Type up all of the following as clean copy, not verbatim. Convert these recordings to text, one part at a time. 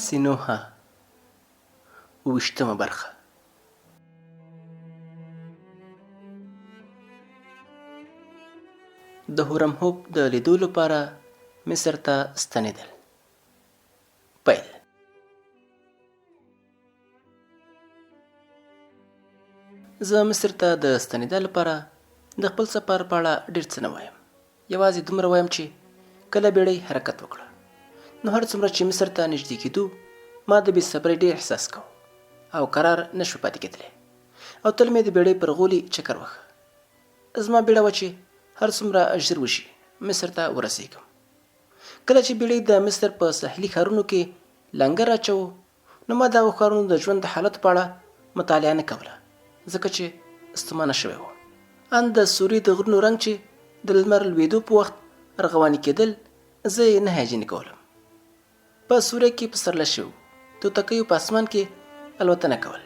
سینوهه اوویشتمه برخه. د هورمهوب د لیدو لپاره مصر ته ستنېدل پیل. زه مصر ته د ستنېدا لپاره د خپل سفر په اړه ډېر څه نه وایم، یوازې دومره وایم چې کله بېړۍ حرکت وکړه نو هر څومره چې مصر ته نږدې کېدو ما د بې صبرۍ ډېر احساس کاوه او کرار نه شو پاتې کېدلی او تل مې د بېړۍ پر غولي چکر وښه. زما بیړه وه چې هر څومره ژر وشي مصر ته ورسېږم. کله چې بیړۍ د مصر په ساحلي ښارونو کې لنګر اچوو نو ما د هغو ښارونو د ژوند د حالت په اړه مطالعه نه کوله ځکه چې ستومانه شوی وم. ان د سوري د غرونو رنګ چې د لمر لوېدو په وخت ارغواني کېدل زه یې نه هیجاني کولم. په سوریه کې پسرلی شوی و، توتکیو په اسمان کې الوتنه کول،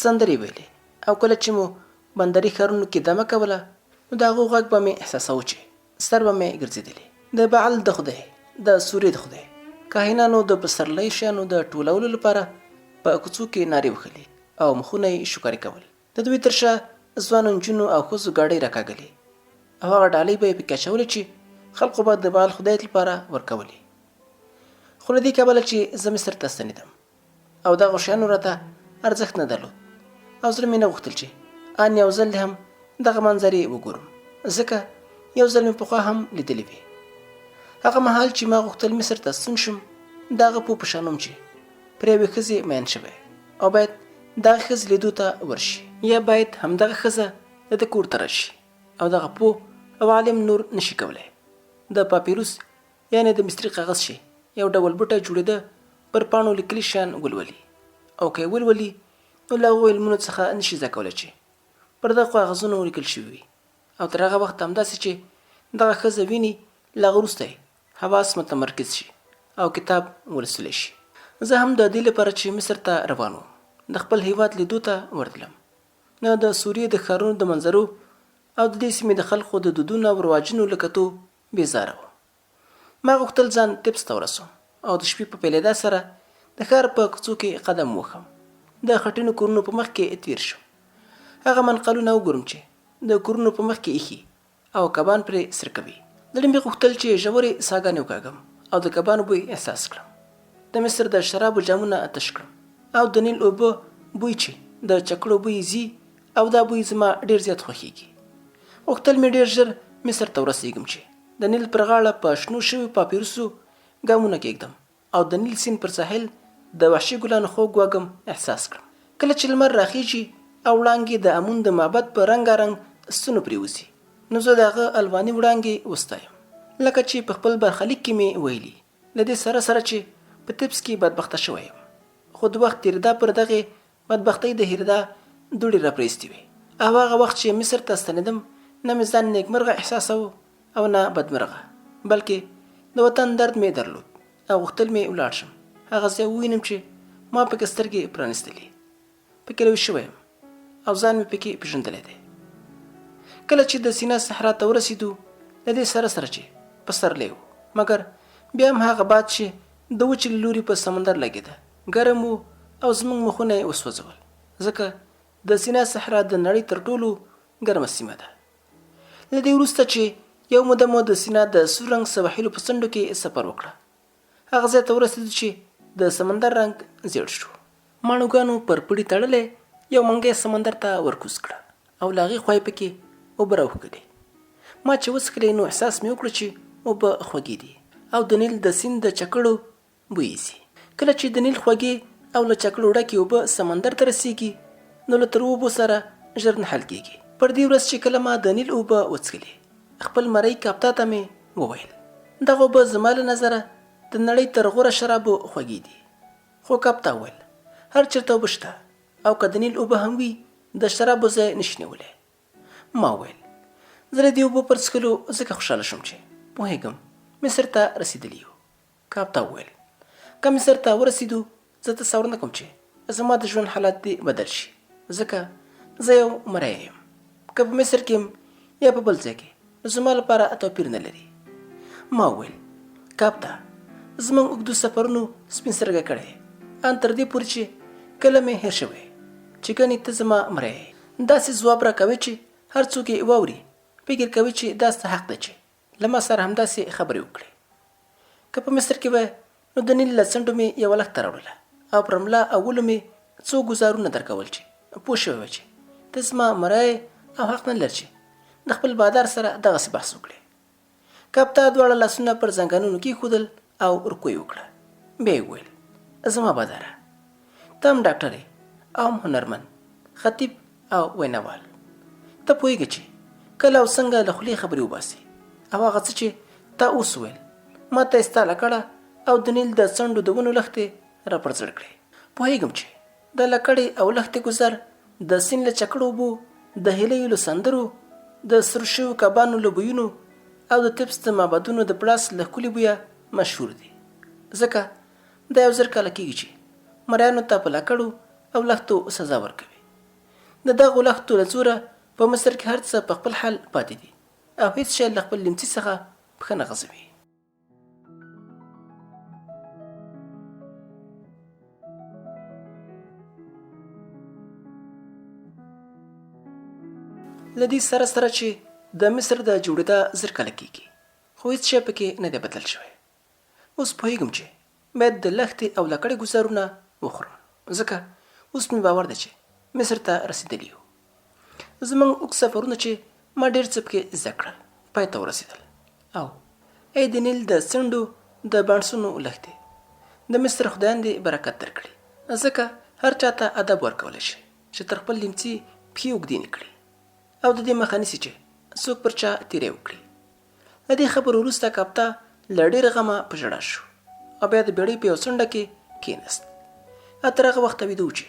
سندرې ویلې او کله چې مو بندري ښارونو کې دمه کوله نو د هغو غږ به مې احساساوه چې سر به مې ګرځېدلې. د بعل د خدای، د سوریې د خدای کاهنانو د پسرلی شیانو د ټولولو لپاره په کوڅو کې نارې وهلې او مخونه یې شوکاري کول. د دوی تر شا ځوانو نجونو او ښځو ګاډۍ راکاږلې او هغه ډالۍ به یې پکې اچولې چې خلکو به د بعل خدای لپاره ورکولې. خو له دې کبله چې زه مصر ته ستنېدم او دغو شیانو راته ارزښت نه درلود او زړه مې نه غوښتل چې ان یو ځل هم دغه منظرې وګورم، ځکه یو ځل مې پخوا هم لیدلې وې. هغه مهال چې ما غوښتل مصر ته ستون شم، د هغه پوه په شان وم چې پر یوې ښځې مین شوی او باید دغه ښځې لیدو ته ورشي، یا باید همدغه ښځه د ده کور ته راشي او دغه پوه او عالم نور نشي کولی د پاپیروس یعنې د مصري کاغذ چې یو ډول بوټی جوړېده پر پاڼو لیکلي شیان ولولي او که یې ولولي نو له هغو علمونو څخه نشي زده کولی چې پر دغو کاغذونو لیکل شوي وي او تر هغه وخته همداسې چې دغه ښځه ویني له هغه وروسته یې حواس متمرکز شي او کتاب ولوستلی شي. زه هم د دې لپاره چې مصر ته روان وم د خپل هېواد لیدو ته ورتلم نو د سوریې د ښارونو د منظرو او د دې سیمې د خلکو د دودونو او رواجونو له کتو بېزاره وم. ما غوښتل ځان طبس ته ورسوم او د شپې په پیلېدا سره د ښار په کوڅو کې قدم ووهم، د خټینو کورونو په مخ کې تېر شم، هغه منقلونه وګورم چې د کورونو په مخ کې ایښي او کبان پرې سره کوي. زړه مې غوښتل چې ژورې ساګانې وکاږم او د کبانو بوی احساس کړم، د مصر د شرابو جامونه تش کړم او د نیل اوبه بوی چې د چکړو بوی ځي او دا بوی زما ډېر زیات خوښېږي. غوښتل مې ډېر ژر مصر ته ورسېږم چې د نیل پر غاړه په شنو شویو پاپیروسو ګامونه کېږدم او د نیل سیند پر ساحل د وحشي ګلانو خوږ وږم احساس کړم. کله چې لمر راخیژي او وړانګې د امون د معبد په رنګارنګ ستونو پرېوځي، نو زه د هغه الواني وړانګې وستایم. لکه چې په خپل برخلیک کې مې ویلي، له دې سره سره چې په طبس کې بدبخته شوی یم، خو د وخت تېرېدا پر دغې بدبختۍ د هېرېدا دوړې راپرېستې وې او هغه وخت چې مصر ته ستنېدم، نه مې ځان نېکمرغه احساساوه او نه بدمرغه، بلکې د وطن درد مې درلود او غوښتل مې ولاړ شم، هغه ځای ووینم چې ما پکې سترګې پرانیستلې، پکې لوی شوی یم او ځان مې پکې پېژندلی دی. کله چې د سینا صحرا ته ورسېدو، له دې سره سره چې پسرلی و، مګر بیا هم هغه باد چې د وچې له لوري په سمندر لګېده، ګرم و او زموږ مخونه یې وسوځول، ځکه د سینا صحرا د نړۍ تر ټولو ګرمه سیمه ده. له دې وروسته چې یو موده مو د سینا د سور رنګ سواحلو په څنډو کې سفر وکړه، هغه ځای ته ورسېدو چې د سمندر رنګ زیړ شو. ماڼوګانو پر پړي تړلی یو منګی سمندر ته ورکوز کړه او له هغې خوا یې پکې اوبه راوښکلې. ما چې وڅښلې نو احساس مې وکړ چې اوبه خوږې دي او د نیل د سیند د چکړو بوی ځي. کله چې د نیل خوږې او له چکړو ډکې اوبه سمندر ته رسېږي نو له تروو اوبو سره ژر نه حل کېږي. پر دې ورځ چې کله ما د نیل اوبه وڅښلې، خپل مرئي کاپتا ته مې وویل، دغه اوبه زما له نظره د نړۍ تر غوره شرابو خوږې دي. خو کاپتا وویل، هر چېرته اوبه شته او که د نیل اوبه هم وي، د شرابو ځای نه شي نیولی. ما وویل، زه له دې اوبو پر څښلو ځکه خوشحاله شوم چې پوهېږم مصر ته رسېدلي یو. کاپتا وویل، که مصر ته ورسېدو، زه تصور نه کوم چې زما د ژوند حالات دې بدل شي، ځکه زه یو مریی یم. که په مصر کې یم یا په بل ځای کې، نو زما لپاره توپیر نه لري. ما وویل، کاپتا، زموږ اوږدو سفرونو سپین سترګی کړی یې، ان تر دې پورې چې کله مې هېر شوی یې چې ګنې ته زما مری یې. داسې ځواب راکوې چې هر څوک یې واوري فکر کوي چې دا ستا حق دی چې له ما سره همداسې خبرې وکړې. که په مصر کې وای نو د نیل له څنډو مې یوه لښته راوړله او پر ملا او ولو مې څو ګوزارونه درکول چې پوه شوی وای چې ته زما مری یې او حق نه لرې چې د خپل بادار سره دغسې بحث وکړې. کپتا دواړه لاسونه پر زنګنونو کېښودل او رکوع یې وکړه. بیا یې وویل، زما باداره! ته هم ډاکټر یې او هم هنرمند، خطیب او ویناوال. ته پوهېږې چې کله او څنګه له خولې خبرې وباسې او هغه څه چې تا اوس وویل، ما ته یې ستا لکړه او د نیل د څنډو د ونو لښتې را پر زړه کړې. پوهېږم چې د لکړې او لښتې ګذر د سیند له چکړو اوبو، د هیلیو له سندرو، د سرو شویو کبانو له بویونو او د تپس د معبدونو د پړاس له ښکلي بویه مشهور دي. ځکه دا یو 1000 کاله کېږي چې مریانو ته په لکړو او لښتو سزا ورکوي. د دغو لښتو له زوره په مصر کې هر څه په خپل حال پاتې دي او هېڅ شی له خپل لیمڅي څخه پښه نه غځوي. له دې سره سره چې د مصر د جوړېدا 1000 کاله کېږي، خو هېڅ شی پکې نه دی بدل شوی. اوس پوهېږم چې باید د لښتې او لکړې ګوزارونه وخورم، ځکه اوس مې باور دی چې مصر ته رسېدلي یو. زموږ اوږد سفرونه چې ما ډېر څه پکې زده کړل، پای ته ورسېدل او ای د نیل د څنډو د بڼسونو لښتې، د مصر خدایان دې برکت درکړي، ځکه هر چا ته ادب ورکولی شي چې تر خپل لیمڅي پښې اوږدې نه کړي او د دې مخه نیسي چې څوک پر چا تېری وکړي. له دې خبرو وروسته کاپتا له ډېر غمه په ژړا شو او بیا د بېړۍ په یو څنډه کې کېناست او تر هغه وخته ویده و چې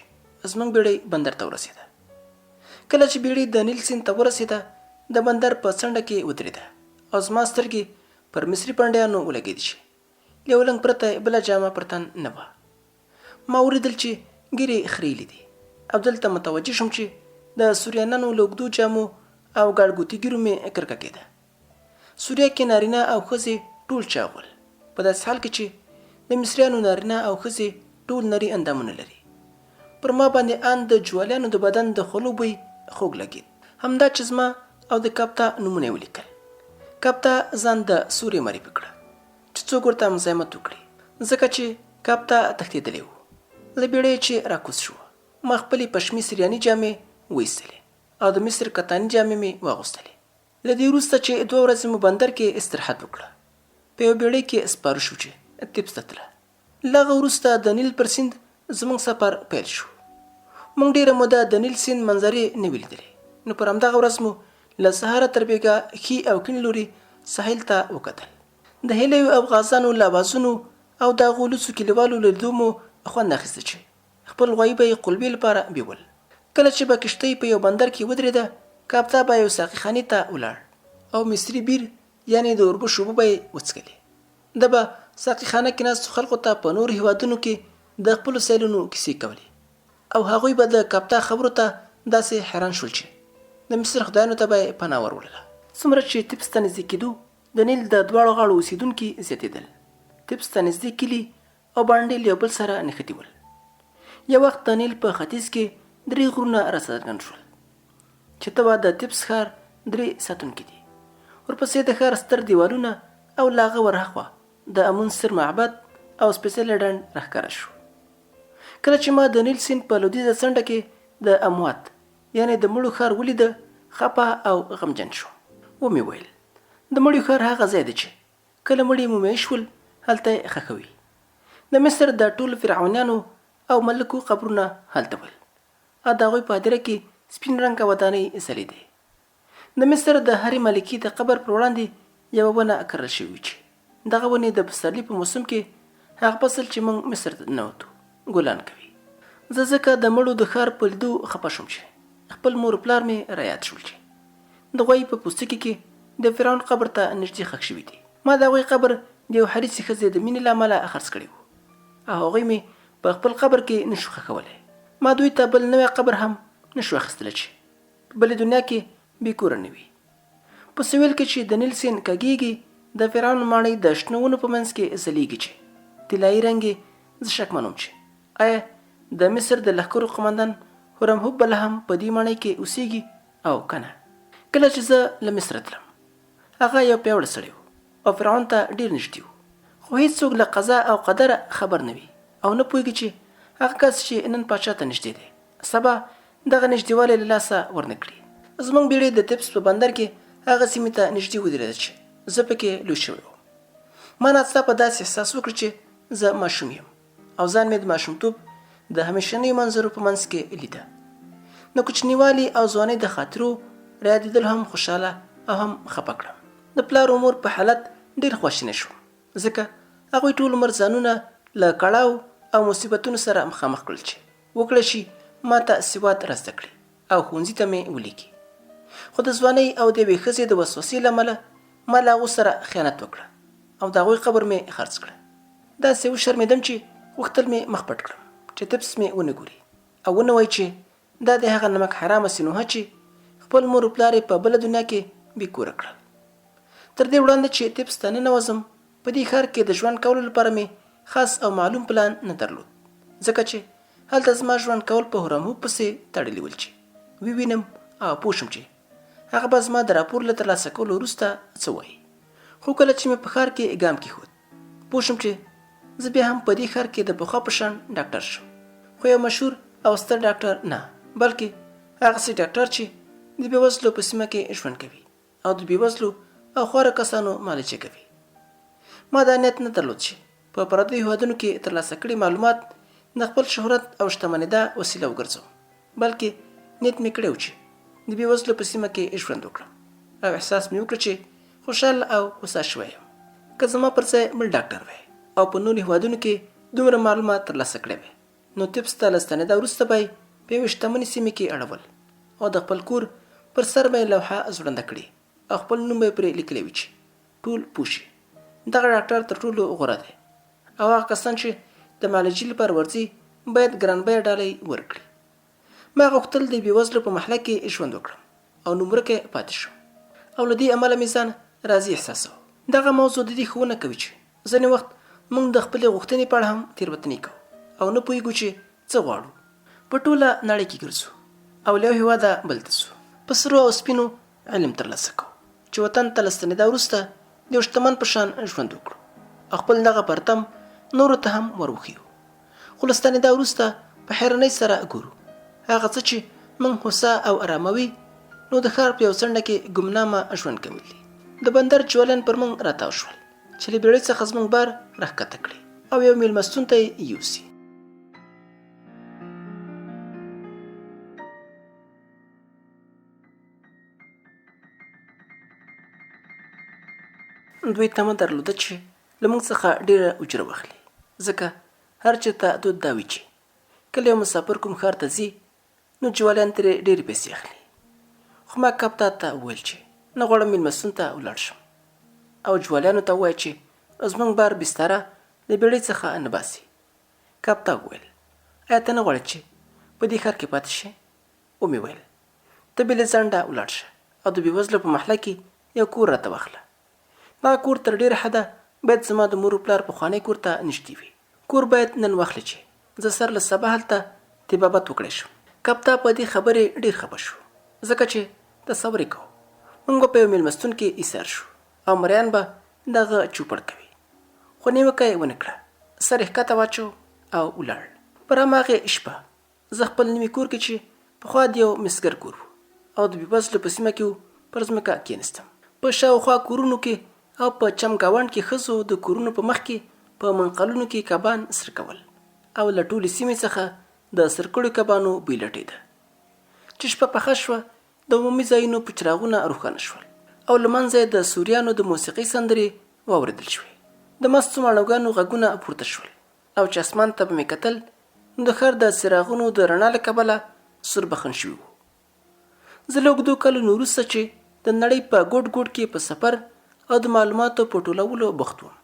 زموږ بېړۍ بندر ته ورسېده. کله چې بېړۍ د نیل سیند ته ورسېده، د بندر په څنډه کې ودرېده او زما سترګې پر مصري پنډیانو ولګېدې چې له یو لنګ پرته یې بله جامه پر تن نه وه. ما ولیدل چې ږیرې یې خریلې دي او دلته متوجه شوم چې د سوریانانو له اوږدو جامو او ګاړګوتي ږیرو مې کرکه کېده. سوریه کې نارینه او ښځې ټول چاغ ول، په داسې حال کې چې د مصریانو نارینه او ښځې ټول نري اندامونه لري. پر ما باندې ان د جوالیانو د بدن د خولو بوی خوږ لګېد. همدا چې زما او د کپتا نومونه یې ولیکل. کپتا ځان د سوریې معرفي کړه چې څوک ورته مزاحمت وکړي، ځکه چې کپتا تښتېدلی و. له بېړۍ چې راکوز شو، ما خپلې پشمي سریاني جامې وایستلې او د مصر کتاني جامې مې واغوستلې. له دې وروسته چې دوه ورځې مو بندر کې استراحت وکړه، په یوه بېړۍ کې سپاره شو چې تیبس ته تله. له هغه وروسته د نیل پر سیند زموږ سفر پیل شو. موږ ډېره موده د نیل سیند منظرې نه وې لیدلې، نو پر همدغه ورځ مو له سهاره تر بېګا ښي او کیڼ لوري ساحل ته وکتل. د هیلیو او غازانو له اوازونو او د هغو لوڅو کلیوالو له لیدو مو خوند اخیسته چې خپل غوایي به یې قلبې لپاره بیول. کله چې به کښتۍ په یو بندر کې ودرېده، کاپتا به یو ساقي خانې ته ولاړ او مصري بیر یعنې د اوربشو اوبه به یې وڅکلې. ده به ساقي خانه کې ناستو خلکو ته په نورو هېوادونو کې د خپلو سیلونو کیسې کولې او هغوی به د کاپتا خبرو ته داسې حیران شول چې د مصر خدایانو ته به یې پناه ور وړله. څومره چې تیبس ته نږدې کېدو، د نیل د دواړو غاړو اوسېدونکي زیاتېدل. تیبس ته نږدې کلي او بانډې له یو بل سره نښتي ول. یو وخت د نیل په ختیځ کې درې غرونه راڅرګند شول چې ته وا د تیبس ښار درې ساتونکي دي. ورپسې د ښار ستر دیوالونه او له هغه ورهاخوا د امون ستر معبد او سپېڅلی ډنډ راښکاره شو. کله چې ما د نیل سیند په لودیځه څنډه کې د اموات یعنې د مړو ښار ولیده، خپه او غمجن شوم. ومې ویل، د مړیو ښار هغه ځای دی چې کله مړي مومیایي شول، هلته یې ښخوي. د مصر د ټولو فرعونیانو او ملکو قبرونه هلته ول او د هغوی په هدیره کې سپین رنګه ودانۍ ځلېدې. د مصر د هرې ملکې د قبر پر وړاندې یوه ونه کرل شوې وي چې دغه ونې د پسرلي په موسم کې، هغه فصل چې موږ مصر ته ننوتو، ګلان کوي. زه ځکه د مړو د ښار په لیدو خپه شوم چې خپل مور و پلار مې رایاد شول چې د غوایي په پوستکي کې د فرعون قبر ته نږدې ښخ شوي دي. ما د هغوی قبر د یو حریصې ښځې د مینې له امله خرڅ کړی و او هغوی مې په خپل قبر کې نه شو ښخولی. ما دوی ته بل نوی قبر هم نه شو اخیستلی چې په بلې دنیا کې بې کوره نه وي. په سویل کې چې د نیل سیند کږېږي، د فرعون ماڼۍ د شنو ونو په منځ کې ځلېږي چې طلایي رنګ یې زه شکمن وم چې آیا د مصر د لښکرو قومندان هورمهوب به لا هم په دې ماڼۍ کې اوسېږي او که نه. کله چې زه له مصره تلم، هغه یو پیاوړی سړی و او فرعون ته ډېر نږدې و. خو هېڅوک له قضا او قدره خبر نه وي او نه پوهېږي چې هغه کس چې نن پاچا ته نږدې دی، سبا دغه نږدېوالی له لاسه ورنه کړي. زموږ بېړۍ د تپس په بندر کې هغه سیمې ته نږدې ودرېده چې زه پکې لوی شوی وم. ما ناڅاپه داسې احساس وکړ چې زه ماشوم یم او ځان مې د ماشومتوب د همیشنیو منظرو په منځ کې لیده. د کوچنیوالي او ځوانۍ د خاطرو رایادېدل هم خوشحاله او هم خپه کړم. د پلار او مور په حالت ډېر خواشینی شوم، ځکه هغوی ټول عمر ځانونه له کړاو او مصیبتونو سره مخامخ کړل چې وکړای شي ماته سواد را زده کړي او ښوونځي ته مې ولیږي. خو د ځوانۍ او د یوې ښځې د وسوسې له امله ما له هغو سره خیانت وکړه او د هغوی قبر مې خرڅ کړه. داسې وشرمېدم چې غوښتل مې مخ پټ کړم چې تپس مې ونه ګوري او ونه وایي چې دا دی هغه نمک حرامه سینوهه چې خپل مور و پلار یې په بله دنیا کې بې کوره کړل. تر دې وړاندې چې تپس ته ننوځم، په دې ښار کې د ژوند کولو لپاره مې خاص او معلوم پلان نه درلود، ځکه چې هلته زما ژوند کول په هورمهوب پسې تړلي ول چې ووینم او پوه شم چې هغه به زما د راپور له ترلاسه کولو وروسته څه وایي. خو کله چې مې په ښار کې ګام کېښود، پوه شوم چې زه بیا هم په دې ښار کې د پخوا په شان ډاکټر شم، خو یو مشهور او ستر ډاکټر نه، بلکې هغسې ډاکټر چې د بېوزلو په سیمه کې ژوند کوي او د بېوزلو او خوارو کسانو معالجه کوي. ما دا نیت نه درلود چې په پردیو هېوادونو کې ترلاسه کړي معلومات د خپل شهرت او شتمنېدا وسیله وګرځوم، بلکې نیت مې کړی و چې د بېوزلو په سیمه کې ژوند وکړم او احساس مې وکړ چې خوشحاله او هوسا شوی یم. که زما پر ځای بل ډاکټر وای او په نورو هېوادونو کې دومره معلومات ترلاسه کړی وای، نو طبس ته له ستنېدا وروسته به یې په یوې شتمنې سیمې کې اړول او د خپل کور پر سر به یې لوحه ځوړنده کړې او خپل نوم به یې پرې لیکلی وي چې ټول پوه شي دغه ډاکټر تر ټولو غوره دی او هغه کسان چې د معالجې لپاره ورځي باید ګران بیه ډالۍ ورکړي. ما غوښتل د بېوزلو په محله کې ژوند وکړم او نوم ورکی پاتې شم او له دې امله مې ځان راضي احساساوه. دغه موضوع د دې ښوونه کوي چې ځینې وخت موږ د خپلې غوښتنې په اړه هم تېروتنې کوو او نه پوهېږو چې څه غواړو. په ټوله نړۍ کې ګرځو او له یو هېواده بل ته ځو، په سرو او سپینو علم ترلاسه کوو چې وطن ته له ستنېدا وروسته د یو شتمن په شان ژوند وکړو او خپل دغه پرتم نورو ته هم ور وښیو. خو له ستنېدا وروسته په حیرانۍ سره ګورو هغه څه چې موږ هوسا او اراموي نو د ښار په یو څنډه کې ګمنامه ژوند کول دي. د بندر جوالان پر موږ راتاو شول چې له بیړۍ څخه زموږ بار راښکته کړي او یو میلمستون ته یې یوسي. دوی تمه درلوده چې له موږ څخه ډېره اجوره واخلي، ځکه هر چېرته دود دا وي چې کله یو مسافر کوم ښار ته ځي نو جوالیان ترې ډېرې پیسې اخلي. خو ما کپتا ته وویل چې نه غواړم میلمستون ته ولاړ شم او جوالیانو ته ووایه چې زموږ بار بستره له بېړۍ څخه نه باسي. کپتا وویل، ایا ته نه غواړې چې په دې ښار کې پاتې شې؟ ومې ویل، ته بې له ځنډه ولاړ شه او د بېوزلو په محله کې یو کور راته واخله. دغه کور تر ډېره حده باید زما د مور و پلار پخوانی کور ته نږدې وي. کور باید نن واخلې چې زه سر له سبا هلته طبابت وکړای شم. کپتا په دې خبرې ډېر خپه شو، ځکه چې تصور یې کاوه موږ به په یو مېلمستون کې ایسار شو او مریان به د هغه چوپړ کوي. خو نیوکه یې ونه کړه، سر یې ښکته واچاوه او ولاړ. پر هماغې شپه زه خپل نوي کور کې چې پخوا د یو مسګر کور و او د بېوزلو په سیمه کې و، پر ځمکه کېنستم. په شاوخوا کورونو کې او په چم ګاونډ کې ښځو د کورونو په مخ کې په منقلونو کې کبان سره کول او له ټولې سیمې څخه د سر کړیو کبانو بوی لټېده. چې شپه پخه شوه، د عمومي ځایونو په چراغونه روښانه شول او له منځه یې د سوریانو د موسیقۍ سندرې واورېدل شوې. د مستو ماڼوګانو غږونه پورته شول او چې اسمان ته به مې کتل نو د ښار د څراغونو د رڼا له کبله سور بخن شوي وو. زه له اوږدو کلونو وروسته چې د نړۍ په ګوټ ګوټ کې په سفر او د معلوماتو په ټولولو بوخت وم،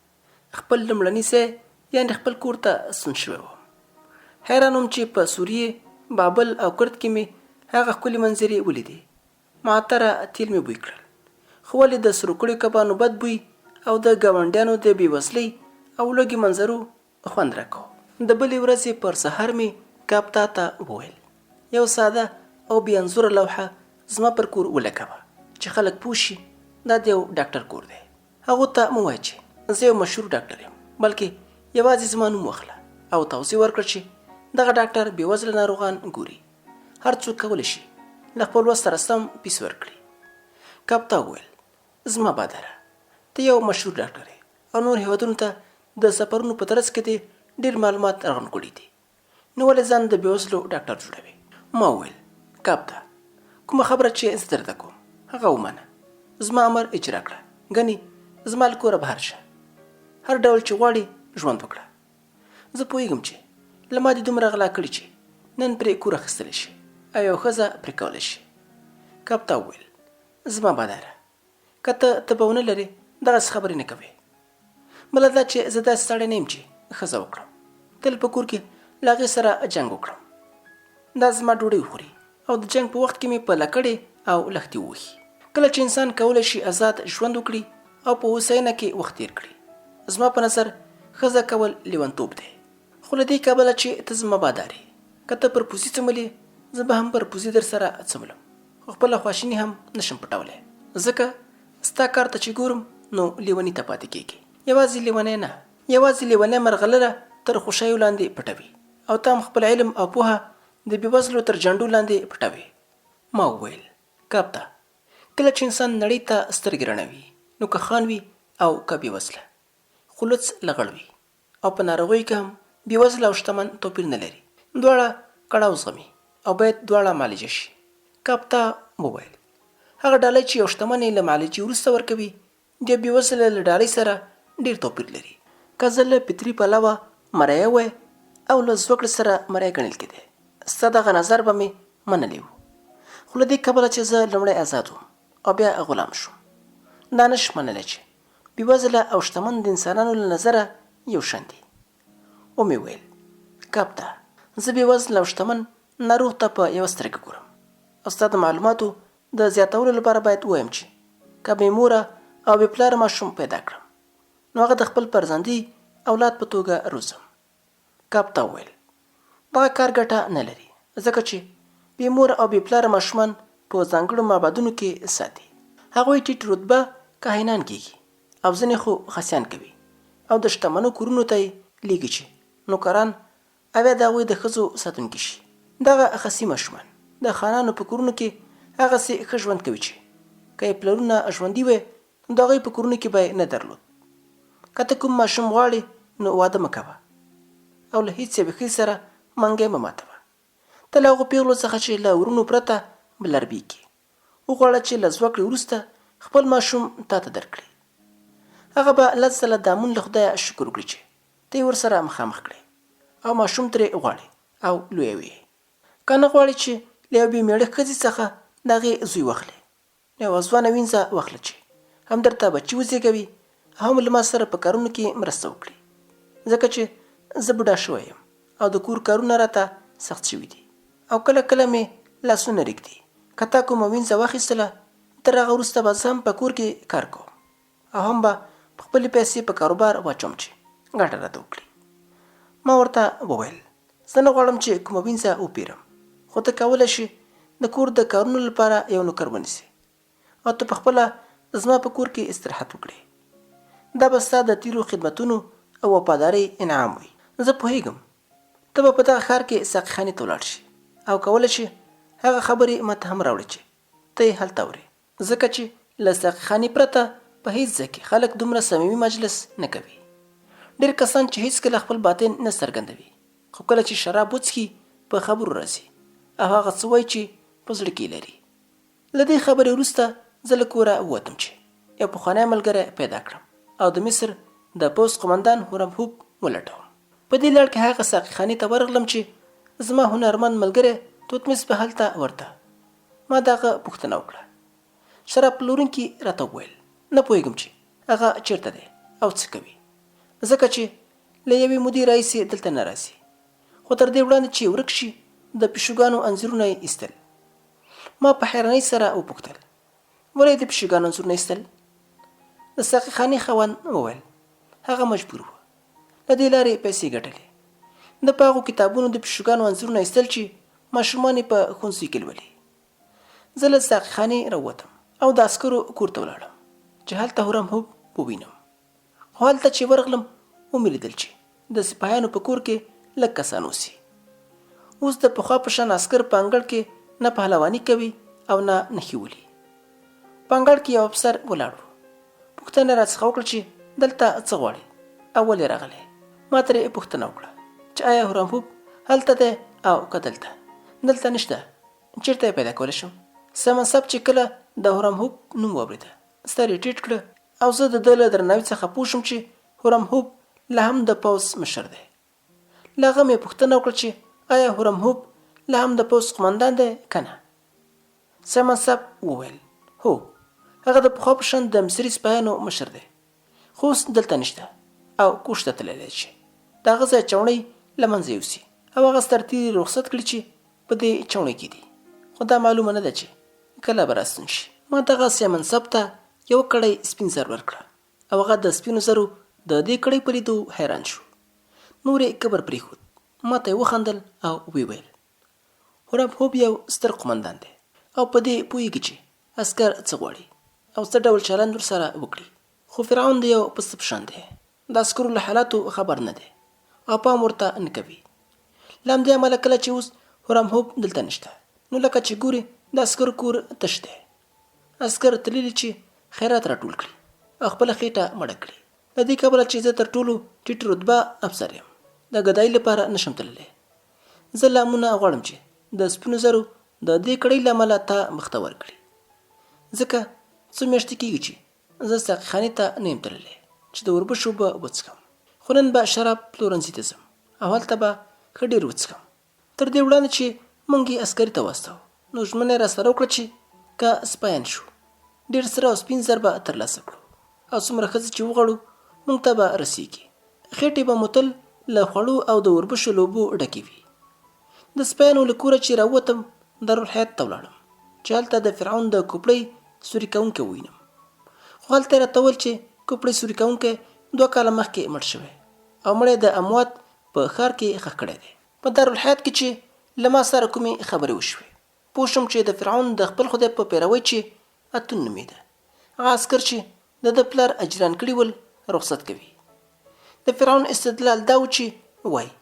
خپل لومړني ځای یعنې خپل کور ته ستون شوی وم. حیران وم چې په سوریې، بابل او کرت کې مې هغه ښکلې منظرې ولیدې. معطره تېل مې بوی کړل، خو ولې د سرو کړیو کبانو بد بوی او د ګاونډیانو د بېوزلۍ او لوږې منظرو خوند راکاوه. د بلې ورځې پر سهار مې کاپتا ته وویل، یو ساده او بې انځوره لوحه زما پر کور ولګوه چې خلک پوه شي دا د یو ډاکټر کور دی. هغو ته مه وایه چې زه یو مشهور ډاکټر یم، بلکې یوازې زما نوم واخله او توضیح ورکړه چې دغه ډاکټر بېوزله ناروغان ګوري. هر څوک کولی شي له خپل وس سره سم پیس ورکړي. کاپتا وویل، زما باداره، ته یو مشهور ډاکټر یې او نور هېوادونو ته د سفرونو په ترڅ کې دې ډېر معلومات راغونډ کړي دي، نو ولې ځان د بېوزلو ډاکټر جوړوې؟ ما وویل، کاپتا، کومه خبره چې زه درته کوم، هغه ومنه، زما امر اجرا کړه، ګنې زما له کوره بهر شه، هر ډول چې غواړې ژوند وکړه. زه پوهېږم چې له ما دې دومره غلا کړي چې نن پرې کور اخیستلی شي او یوه ښځه پرې کولی شي. کاپتا وویل، زما باداره، که ته تبه ونه لرې دغسې خبرې نه کوې. بله دا چې زه داسې سړی نه یم چې ښځه وکړم، تل په کور کې له هغې سره جنګ وکړم. دا زما ډوډۍ وخوري او د جنګ په وخت کې مې په لکړې او لښتې ووهي. کله چې انسان کولی شي ازاد ژوند وکړي او په هوساینه کې وخت تېر کړي، زما په نظر ښځه کول لیونتوب دی. خو له دې کبله چې ته زما بادار یې، که ته پر پوزي څملې، زه به هم پر پوزي درسره څملم، خو خپله خواشیني هم نه شم پټولی، ځکه ستا کار ته چې ګورم نو لیوني ته پاتې کېږې. یوازې لیونی نه، یوازې لیونی مرغلره تر خوشیو لاندې پټوي او ته هم خپل علم او پوهه د بېوزلو تر جنډو لاندې پټوې. ما وویل، کاپته، کله چې انسان نړۍ ته سترګې رڼوي، نو که خان وي او که بېوزله، خو لوڅ لغړ وي او په ناروغیو کې هم بېوزله او شتمن توپیر نه لري، دواړه کړاو زغمي او باید دواړه معالجه شي. کاپتا وویل، هغه ډالۍ چې یو شتمن یې له معالجې وروسته ورکوي، د یو بېوزله له ډالۍ سره ډېر توپیر لري. که زه له فطري پلوه مریی وای او له زوکړې سره مریی ګڼل کېدای، ستا دغه نظر به مې منلی و، خو له دې کبله چې زه لومړی ازاد وم او بیا غلام شوم، دا نه شم منلی چې بېوزله او شتمن د انسانانو له نظره یو شان دي. ومې ویل، کاپته، زه بېوزله او شتمن ناروغ ته په یوه سترګه ګورم او ستا د معلوماتو د زیاتولو لپاره باید ووایم چې که بې موره او بې پلاره ماشوم پیدا کړم، نو هغه د خپل فرزندي اولاد په توګه روزم. کاپتا وویل، دغه کار ګټه نه لري، ځکه چې بې موره او بې پلاره ماشومان په ځانګړو معبدونو کې ساتي. هغوی ټیټ رتبه کاهنان کېږي او ځینې خو خسیان کوي او د شتمنو کورونو ته یې لېږي چې نوکران او یا د هغوی د ښځو ساتونکي شي. دغه خسي ماشومان د خانانو په کورونو کې هغسې ښه ژوند کوي چې که یې پلرونه ژوندي وای نو د هغوی په کورونو کې به یې نه درلود. که ته کوم ماشوم غواړې نو واده مه کوه او له هیڅ یوې ښځې سره منګی مه ماتوه. ته له هغو پیغلو څخه چې له وروڼو پرته بلربیږي وغواړه چې له زوکړې وروسته خپل ماشوم تا ته درکړي. هغه به لس ځله د امون له خدایه شکر وکړي چې ته یې ورسره مخامخ کړې او ماشوم ترې غواړې او لویوې یې. که نه غواړې چې له یوې بې مېړه ښځې څخه د هغې زوی واخلې، نو یوه ځوانه وینځه واخله چې هم درته بچي وزېږوي او هم له ما سره په کارونو کې مرسته وکړي، ځکه چې زه بوډا شوی یم او د کور کارونه راته سخت شوي دي او کله کله مې لاسونه رېږدي. که تا کومه وینځه واخیستله، تر هغه وروسته به زه هم په کور کې کار کوم او هم به خپلې پیسې په کاروبار واچوم چې ګټه راته وکړي. ما ورته وویل، زه نه غواړم چې کومه وینځه وپیرم، خو ته کولی شې د کور د کارونو لپاره یو نوکر ونیسې او ته په خپله زما په کور کې استراحت وکړې. دا به ستا د تیرو خدمتونو او وفادارۍ انعام وي. زه پوهیږم ته به په دغه ښار کې ساقي خانې ته ولاړ شې او کولی شې هغه خبرې ماته هم راوړې چې ته یې هلته اورې. ځکه چې له ساقي خانې پرته په هیڅ ځای کې خلک دومره صمیمي مجلس نه کوي. ډېر کسان چې هیڅکله خپل باطن نه څرګندوي، خو کله چې شراب وڅښي په خبرو راځي او هغه څه وایي چې په زړه کې یې لري. له دې خبرې وروسته زه له کوره ووتم چې یو پخوانی ملګری پیدا کړم او د مصر د پوځ قومندان هورمهوب ولټوم. په دې لړ کې هغه ساقي خانې ته ورغلم چې زما هنرمند ملګری توتمس به هلته ورته. ما د هغه پوښتنه وکړه. شراب پلورونکي راته وویل، نه پوهېږم چې هغه چېرته دی او څه کوي، ځکه چې له یوې مودې راهیسې دلته نه راځي، خو تر دې وړاندې چې ورک شي، د پیشوګانو انځورونه یې ایستل. ما په حیرانۍ سره وپوښتل، ولې یې د پیشوګانو انځورونه ایستل؟ د ساقي خانې خاوند وویل، هغه مجبور و. له دې لارې پیسې ګټلې. ده په هغو کتابونو د پیشوګانو انځورونه ایستل چې ماشومان یې په ښوونځیو کې لولي. زه له ساقیخانې راووتم او د عسکرو کور ته ولاړم چې هلته هورم هوب ووینم. خو هلته چې ورغلم ومې لیدل چې د سپاهیانو په کور کې لږ کسان اوسي. اوس د پخوا په شان عسکر په انګړ کې نه پهلواني کوي او نه نښې ولي. په انګړ کې یو افسر ولاړ و. پوښتنه یې راڅخه وکړه چې دلته څه غواړې او ولې راغلی؟ ما ترې پوښتنه وکړه چې آیا هورمهوب هلته دی او که دلته؟ دلته نشته، چېرته یې پیدا کولی شم؟ سمنسب چې کله د هورمهوب نوم واورېده، سر یې ټیټ کړ او زه د ده له درناوي څخه پوه شوم چې هورمهوب لا هم د پوځ مشر دی. له هغه مې پوښتنه وکړه چې آیا هورمهوب لا هم د پوځ قومندان دی که نه؟ سایمن صاحب وویل، هو، هغه د پخوا په شان د مصري سپایانو مشر دی، خو اوس دلته نشته او کوش ته تللی دی چې د هغه ځای چوڼۍ له منځه یوسي او هغه سرتېري رخصت کړي چې په دې چوڼۍ کې دي، خو دا معلومه نه ده چې کله به راستون شي. ما دغه سایمن صاحب ته یوه کړۍ سپین زر ورکړه او هغه د سپینو زرو د دې کړۍ په لیدو حیران شو. نور یې کبر پرېښود، ما ته یې وخندل او ویې ویل، هورم هوب یو ستر قومندان دی او په دې پوهېږي چې عسکر څه غواړي او څه ډول چلند ورسره وکړي. خو فرعون د یو پسه په شان دی، د عسکرو له حالاتو خبر نه دی او پام ورته نه کوي. له همدې امله کله چې اوس هورم هوب دلته نشته، نو لکه چې ګورې د عسکرو کور تش دی. عسکر تللي چې خیرات راټول کړي او خپله خېټه مړه کړي. له دې کبله چې زه تر ټولو ټیټ رتبه افسر یم، د ګدایي لپاره نشم تللی. زه له امونه غواړم چې د سپینو زرو د دې کړۍ له امله تا بختور کړي. ځکه څو میاشتې کېږي چې زه ساقیخانې ته نه یم تللی چې د اوربشو اوبه وڅښم. خو نن به شراب پلورنځي ته ځم او هلته به ښه ډېر وڅښم. تر دې وړاندې چې موږ یې عسکري ته واستاوه نو ژمنه یې راسره وکړه چې که سپایان شو ډېر سره او سپین زر به ترلاسه کړو او څومره ښځې چې وغواړو موږ ته به رسېږي. خېټې به مو تل له خوړو او د اوربشو له اوبو ډکې وي. د سپایانو له کوره چې راووتم دارالحیات ته ولاړم چې هلته د فرعون د کوپړۍ سوري کوونکی ووینم. خو هلته یې راته وویل چې کوپړۍ سوري کوونکی 2 کاله مخکې مړ شوی او مړی د اموات په ښار کې ښخ کړی دی. په دارالحیات کې چې له ما سره کومې خبرې وشوې، پوه شوم چې د فرعون د خپل خدای په پیروۍ چې اتون نومېده، هغه عسکر چې د ده پلار اجیران کړي ول، رخصت کوي. د فرعون استدلال دا و چې وايي،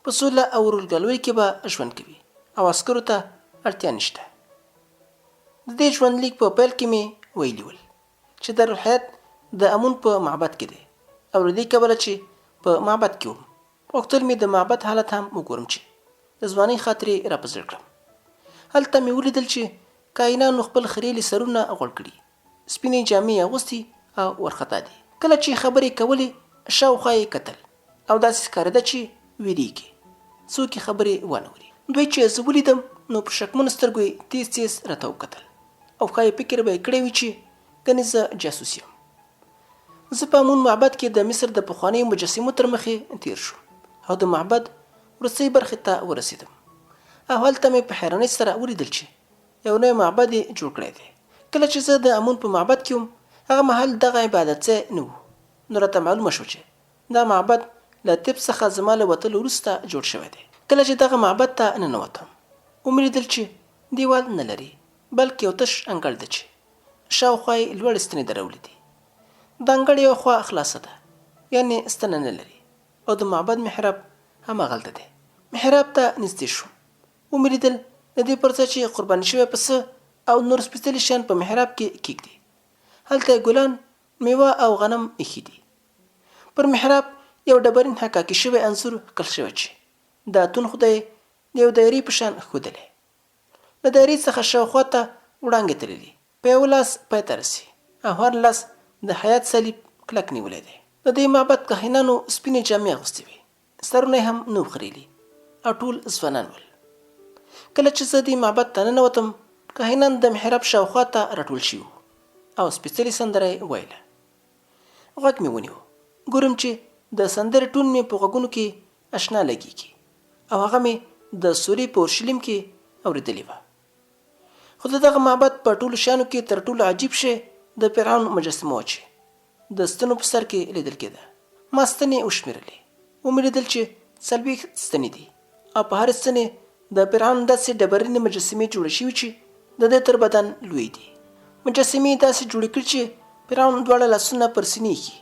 په سوله او ورورګلوۍ کې به ژوند کوي او عسکرو ته اړتیا نشته. د دې ژوندلیک په پیل کې مې ویلي ول چې دارالحیات د امون په معبد کې دی او له دې کبله چې په معبد کې وم، غوښتل مې د معبد حالت هم وګورم چې د ځوانۍ خاطرې را په زړه کړم. هلته مې ولیدل چې کاهنانو خپل خریلي سرونه غوړ کړي، سپینې جامې یې اغوستي او ورخطا دي. کله چې خبرې کولې شاوخوا یې کتل او داسې ښکارېده چې ویریږي څوک یې خبرې وانه وري. دوی چې زه ولیدم نو په شکمنو سترګو یې تیز تیز راته وکتل او ښایي فکر به یې کړی وي چې ګنې زه جاسوس یم. زه په امون معبد کې د مصر د پخوانیو مجسمو تر مخې تیر شوم او د معبد وروستۍ برخې ته ورسېدم او هلته مې په حیرانۍ سره ولیدل چې یو نوی معبد یې جوړ کړی دی. کله چې زه د امون په معبد کې وم، هغه مهال دغه عبادتځای نه و، نو راته معلومه شوه چې دا معبد له طب څخه زما له وتلو وروسته جوړ شوی دی. کله چې دغه معبد ته ننوتم، ومې لیدل چې دیوال نه لري، بلکې یو تش انګړ دی چې شاوخوا یې لوړې ستنې درولې دي. د انګړ یوه خوا خلاصه ده، یعنې ستنه نه لري او د معبد محراب هماغلته دی. محراب ته نږدې شوم، ومې لیدل د دې پر ځای چې قرباني شوی پسه او نور سپېڅلي شیان په محراب کې کېږدي، هلته یې ګلان، مېوه او غنم ایښي دي. پر محراب یو ډبرین حکاکي شوی انځور کښل شوی چې د اتون خدای یې د یو دایرې په شان ښودلی. له دایرې څخه شاوخوا ته وړانګې تللي، په یوه لاس پای ته رسي او هر لاس د حیات صلیب کلک نیولی دی. د دې معبد کاهنانو سپینې جامې اغوستې وې، سرونه یې هم نه وو خریلي او ټول ځوانان ول. کله چې زه دې معبد ته ننوتم، کاهنان د محراب شاوخوا ته راټول شوي وو او سپېڅلې سندره یې ویله. غوږ مې ونیو، ګورم چې د سندرې ټون مې په غوږونو کې اشنا لګېږي او هغه مې د سورې په اورشلیم کې اورېدلې وه. خو د دغه معبد په ټولو شیانو کې تر ټولو عجیب شی د فرعون مجسمه وه چې د ستنو په سر کې لیدل کېده. ما ستنې وشمېرلې ومې لیدل چې 40 ستنې دي او په هرې ستنې د فرعون داسې ډبرینې مجسمې جوړې شوي چې د ده تر بدن لوی دي. مجسمې یې داسې جوړې کړي چې فرعون دواړه لاسونه پر سینې ایښي،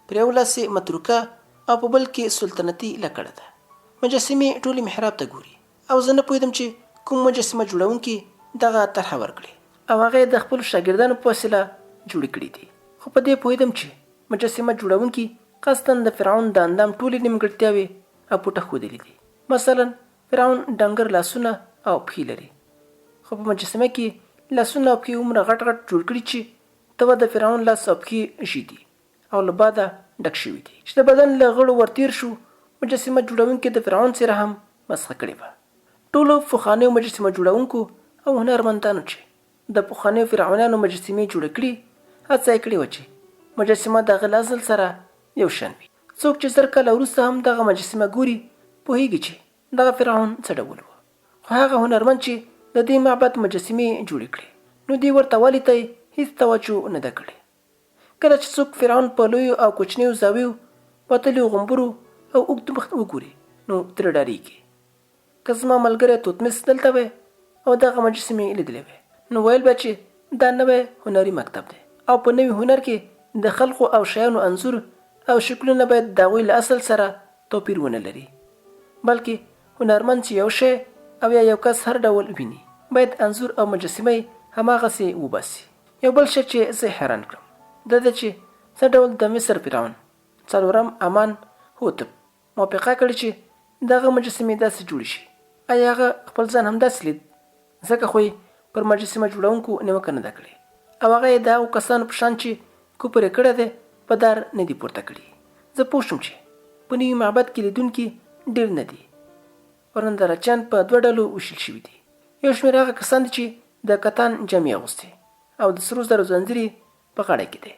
پر یو لاس یې متروکه او په بل کې سلطنتي لکړه ده. مجسمې ټولې محراب ته ګوري او زه نه پوهېدم چې کوم مجسمه جوړونکي دغه طرحه ورکړې او هغه یې د خپلو شاګردانو په وسیله جوړې کړې دي، خو په دې پوهېدم چې مجسمه جوړونکي قصداً د فرعون د اندام ټولې نیمګړتیاوې او پوټه ښودلې دي. مثلاً فرعون ډنګر لاسونه او پښې لري، خو په مجسمه کې یې لاسونه او پښې هومره غټ غټ جوړ کړي چې ته وا د فرعون لاس او پښې ژي دي او له باده ډک شوي دي. چې د بدن له غړو ورتېر شو، مجسمه جوړونکي د فرعون څېره هم مسخه کړې وه. ټولو پخوانیو مجسمه جوړونکو او هنرمندانو چې د پخوانیو فرعونانو مجسمې جوړې کړي، هڅه یې کړې وه چې مجسمه د هغه له اصل سره یو شان وي. څوک چې 1000 کاله وروسته هم دغه مجسمه ګوري، پوهېږي چې دغه فرعون څه ډول و. خو هغه هنرمند چې د دې معبد مجسمې یې جوړې کړې، نو دې ورته والي ته یې هیڅ توجه نه ده کړې. کله چې څوک فرعون په لویو او کوچنیو زاویو، وتلیو غومبرو او اوږد مخ وګوري، نو ترې ډارېږي. که زما ملګری توتمس دلته وای او دغه مجسمې یې لیدلې وای، نو ویل به چې دا نوی هنري مکتب دی او په نوي هنر کې د خلقو او شیانو انځور او شکلونه باید د هغوی له اصل سره توپیر ونه لري، بلکې هنرمند چې یو شی او یا یو کس هر ډول ویني، باید انځور او مجسمه یې هماغسې وباسي. یو بل شی چې زه یې حیران کړم دا دی چې څه ډول د مصر فرعون، څلورم امان هوتپ، موافقه کړې چې د هغه مجسمې داسې جوړې شي. ایا هغه خپل ځان همداسې لید؟ ځکه خو یې پر مجسمه جوړونکو نیوکه نه ده کړې او هغه یې د هغو کسانو په شان چې کفر یې کړی دی په دار نه دي پورته کړي. زه پوه شوم چې په نوي معبد کې لیدونکي ډېر نه دي او نندارچیان په دوه ډلو ویشل شوي دي. یو شمېر هغه کسان دي چې د کتان جامې اغوستي او د سرو زرو ځنځیر یې په غاړه کې دی.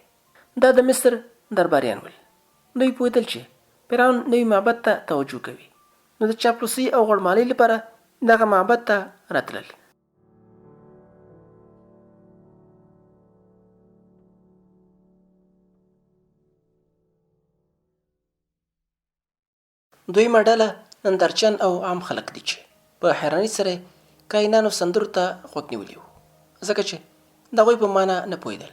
دا د مصر درباریان ول. دوی پوهېدل چې فرعون نوي معبد ته توجه کوي، نو د چاپلوسۍ او غوړمالۍ لپاره دغه معبد ته راتلل. دویمه ډله نندارچیان او عام خلک دي چې په حیرانۍ سره یې کاهنانو سندرو ته غوږ نیولي وو، ځکه چې د هغوی په مانا نه پوهېدل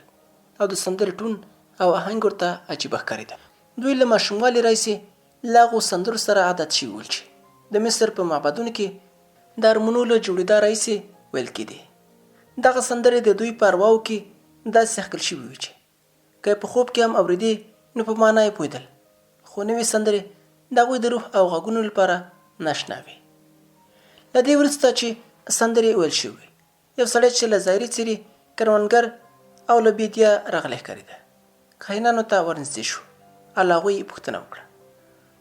او د سندرې ټون او اهنګ ورته عجیبه ښکارېده. دوی له ماشوموالي راهیسې له هغو سندرو سره عادت شوي ول چې د مصر په معبدونو کې د ارمونو له جوړېدا راهیسې ویل کېدې. دغه سندرې د دوی په ارواوو کې داسې ښکل شوې وې چې که یې په خوب کې هم اورېدې نو په مانا یې پوهېدل، خو نوې سندرې د هغوی د روح او غږونو لپاره ناشنا وې. له دې وروسته چې سندرې ویل شوې وې، یو سړی چې له ظاهري څېرې کروندګر او له بېدیا راغلی ښکارېده، کاهنانو ته ورنږدې شو او له هغوی یې پوښتنه وکړه،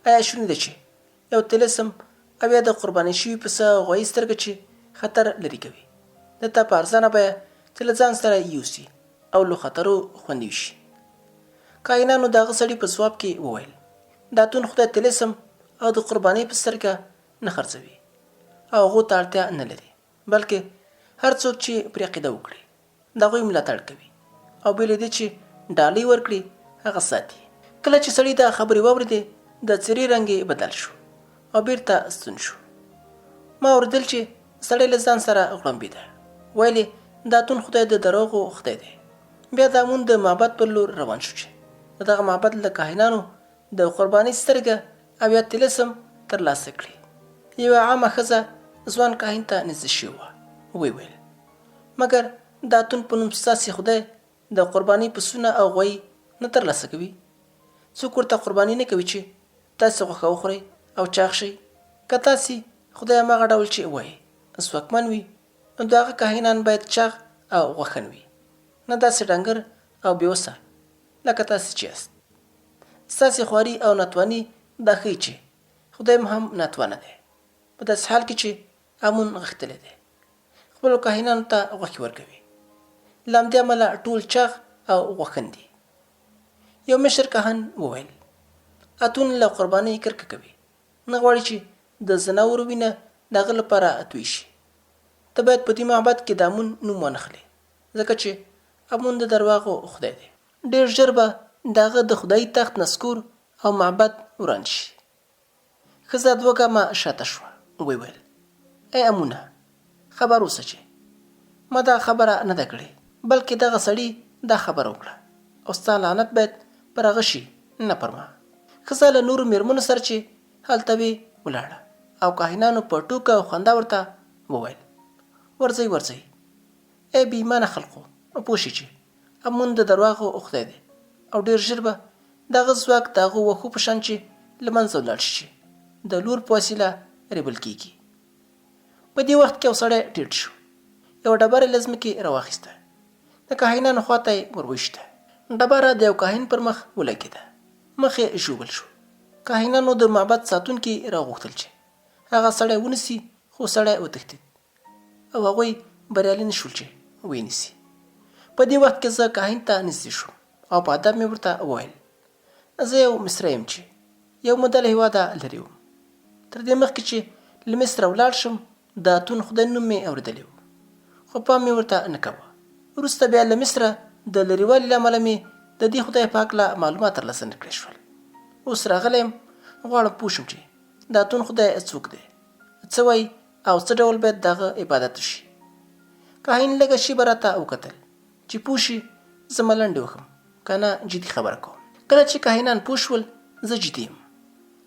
ایا شونې ده چې یو طلسم او یا د قرباني شوي پسه غوایي سترګه چې خطر لرې کوي، ده ته په ارزانه بیه چې له ځان سره یوسي او له خطرو خوندي شي. کاهنانو د هغه سړي په ځواب کې وویل، د اتون خدای طلسم او د قربانۍ په سترګه نه خرڅوي او هغو ته اړتیا نه لري، بلکې هر څوک چې پرې عقیده وکړي، د هغوی ملاتړ کوي او بې له دې چې ډالۍ ورکړي، هغه ساتي. کله چې سړي دا خبرې واورېدې، د څېرې رنګ یې بدل شو او بېرته ستون شو. ما اورېدل چې سړی له ځان سره غړمبېده، ویل یې د اتون خدای د دروغو خدای دی. بیا د امون د معبد پر لور روان شو چې د دغه معبد له کاهنانو د قربانۍ سترګه او یا طلسم ترلاسه کړي. یوه عامه ښځه ځوان کاهن ته نږدې شوې وه، ویې ویل، مګر د اتون په نوم ستاسې خدای د قربانۍ پسونه او غوایي نه ترلاسه کوي؟ څوک ورته قرباني نه کوي چې تاسې غوښه وخورئ او چاغ شئ؟ که تاسې خدای هماغه ډول چې وایئ ځواکمن وي، نو د هغه کاهنان باید چاغ او غوښن وي، نه داسې ډنګر او بې وسه لکه تاسې چې یاست. ستاسې خواري او ناتواني دا ښيي چې خدای مو هم ناتوانه دی، په داسې حال کې چې امون غښتلی دی، خپلو کاهنانو ته غوښې ورکوي. له همدې امله ټول چاغ او غوښن دي. یو مشر کاهن وویل، اتون له قربانۍ کرکه کوي، نه غواړي چې د ځناورو وینه د هغه لپاره توی شي. ته باید په دې معبد کې د امون نوم وانخلې، ځکه چې امون د درواغو خدای دی. ډېر ژر به د هغه د خدایي تخت نسکور او معبد وران شي. ښځه دوه ګامه شاته شوه، ویې ویل، ای امونه! خبر اوسه چې ما دغه خبره نه ده کړې، بلکې دغه سړي دا خبره وکړه او ستا لعنت باید پر هغه شي، نه پر ما. ښځه له نورو مېرمنو سره چې هلته وې، ولاړه او کاهنانو په ټوکه او خندا ورته وویل، ورځئ، ورځئ! ای بې ایمانه خلقو! پوه شئ چې امون د درواغو خدای دی او ډېر ژر به د هغه ځواک د هغو وښو په شان چې له منځه ولاړ شي چې د لور په وسیله رېبل کېږي. په دې وخت کې یو سړی ټیټ شو، یوه ډبره یې له ځمکې راواخیسته، د کاهنانو خوا ته یې ور وویشته. ډبره د یو کاهن پر مخ ولګېده، مخ یې ژوبل شو. کاهنانو د معبد ساتونکي راوغوښتل چې هغه سړی ونیسي، خو سړی وتښتېد او هغوی بریالي نه شول چې ویې نیسي. په دې وخت کې زه کاهن ته نږدې شوم او په ادب مې ورته وویل، زه یو مصری یم چې یو موده له هېواده لرې وم. تر دې مخکې چې له مصره ولاړ شم، د اتون خدای نوم مې اورېدلی و، خو پام مې ورته نه کاوه. وروسته بیا له مصره د لرېوالي له امله مې د دې خدای په هکله معلومات ترلاسه نه کړای شول. اوس راغلی یم، غواړم پوه شم چې د اتون خدای څوک دی، څه وايي او څه ډول باید د هغه عبادت وشي. کاهن لږه شېبه راته وکتل، چې پوه شي زه ملنډې وهم که نه جدي خبره کوم. کله چې کاهنان پوه شول زه جدي یم،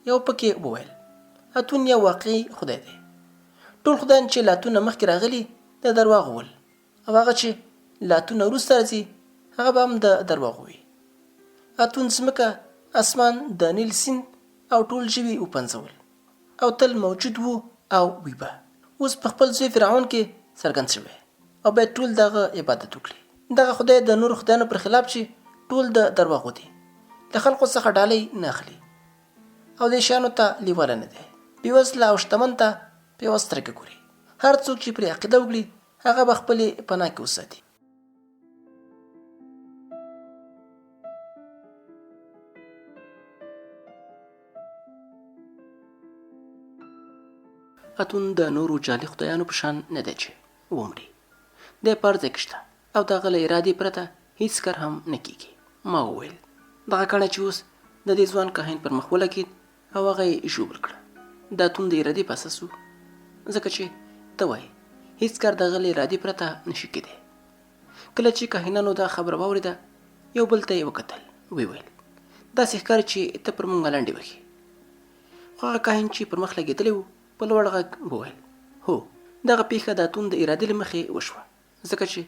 یوه پکې وویل، اتون یو واقعي خدای دی. ټول خدایان چې له اتونه مخکې راغلي د درواغو ول او هغه چې له اتونه وروسته راځي هغه به هم د درواغو وي. اتون ځمکه، اسمان، د نیل سیند او ټول ژوي وپنځول. او تل موجود وو او وي به. اوس په خپل زوی فرعون کې څرګند شوی او باید ټول د هغه عبادت وکړي. دغه خدای د نورو خدایانو پر خلاف چې ټول د درواغو دي، له خلقو څخه ډالۍ نه اخلي او دې شیانو ته لیواله نه دی. بېوزله او شتمن ته په یوه سترګه ګوري. هر څوک چې پرې عقیده وکړي، هغه به خپلې پناه کې وساتي. اتون د نورو جعلي خدایانو په شان نه دی چې ومري. دی په هر ځای کې شته او د هغه له ارادې پرته هیڅ کار هم نه کیږي. ما وویل، دغه کاڼی چې اوس د دې ځوان کاهن پر مخ ولګېد او هغه یې ژوبل کړ، د اتون د ارادې په اساس و، ځکه چې ته وایې هیڅ کار د هغه له ارادې پرته نشي کېدی. کله چې کاهنانو دا خبره واورېده، یو بل ته یې وکتل، ویې ویل، داسې ښکاري چې ته پر موږ ملنډې وهې. خو هغه کاهن چې پر مخ لګېدلی و، په لوړ غږ وویل، هو، دغه پېښه د اتون د ارادې له مخې وشوه، ځکه چې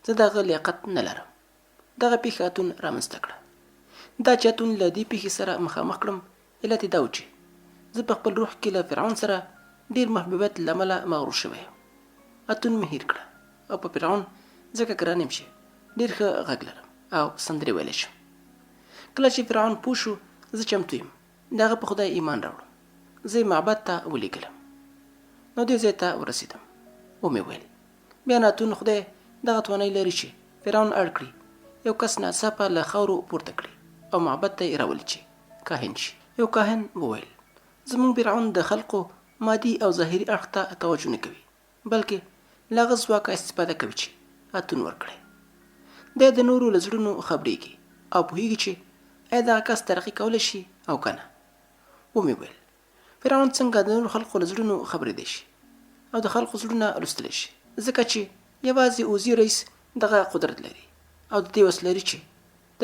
زه د هغه لیاقت نه لرم. دغه پېښه اتون رامنځته کړه. دا چې اتون له دې پېښې سره مخامخ کړم، علت یې دا و چې زه په خپل روح کې له فرعون سره ډېر محبوبیت له امله مغرور شوی یم. اتون مې هېر کړه او په فرعون ځکه ګران یم چې ډېر ښه غږ لرم او سندرې ویلی شم. کله چې فرعون پوه شو زه چمتو یم د هغه په خدای ایمان راوړم، زه یې معبد ته ولېږلم. نو دې ځای ته ورسېدم. ومې ویل، بیا نو اتون خدای دغه توانایي لري چې فرعون اړ کړي یو کس ناڅاپه له خاورو پورته کړي او معبد ته یې راولي چې کاهن شي. یو کاهن وویل، زموږ فرعون د خلقو مادي او ظاهري اړخ ته توجه نه کوي، بلکې له هغه ځواکه استفاده کوي چې اتون ورکړی. دی د نورو له زړونو خبرېږي او پوهېږي چې ایا دغه کس ترقي کولی شي او که نه. ومې ویل، فرعون څنګه د نورو خلقو له زړونو خبرېدی شي او د خلقو زړونه لوستلی شي؟ ځکه چې یوازې اوزي رئیس دغه قدرت لري او د دې وس لري چې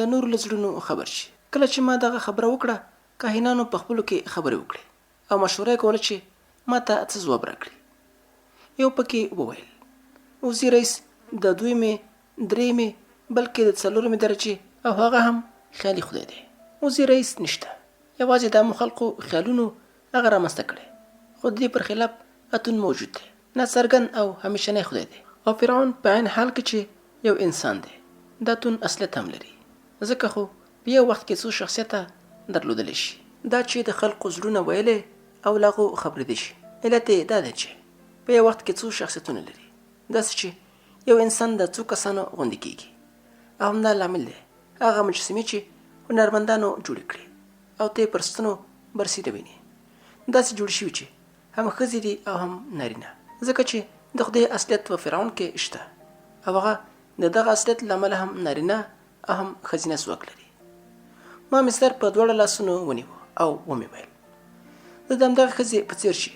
د نورو له زړونو خبر شي. کله چې ما دغه خبره وکړه، کاهنانو په خپلو کې خبرې وکړې او مشوره یې کوله چې ما ته څه ځواب راکړي. یو پکې وویل، اوزي رئیس د دویمې، درېیمې، بلکې د څلورمې درجې او هغه هم خیالي خدای دی. اوزي رئیس نشته، یوازې د عامو خلقو خیالونو هغه رامنځته کړی، خو د دې پر خلاف اتون موجود دی، ناڅرګند او همېشنی خدای دی. او فرعون په عین حال کې چې یو انسان دی، د اتون اصلیت هم لري، ځکه خو په یو وخت کې څو شخصیته درلودلی شي. دا چې د خلقو زړونه ویلی او له هغو خبرېدی شي، علت یې دا دی چې په یو وخت کې څو شخصیتونه لري، داسې چې یو انسان د څو کسانو غوندې کېږي او همدا لامل دی هغه مجسمې چې هنرمندانو جوړې کړې او ته یې پر ستنو برسېره وینې، داسې جوړې شوي چې هم ښځې دي او هم نارینه، ځکه چې د خدای اصلیت په فرعون کې شته او هغه د دغه اصلیت له امله هم نارینه او هم ښځینه ځواک لري. ما مې سر په دواړو لاسونو ونیو او ومې ویل، زه د همدغې ښځې په څېر چې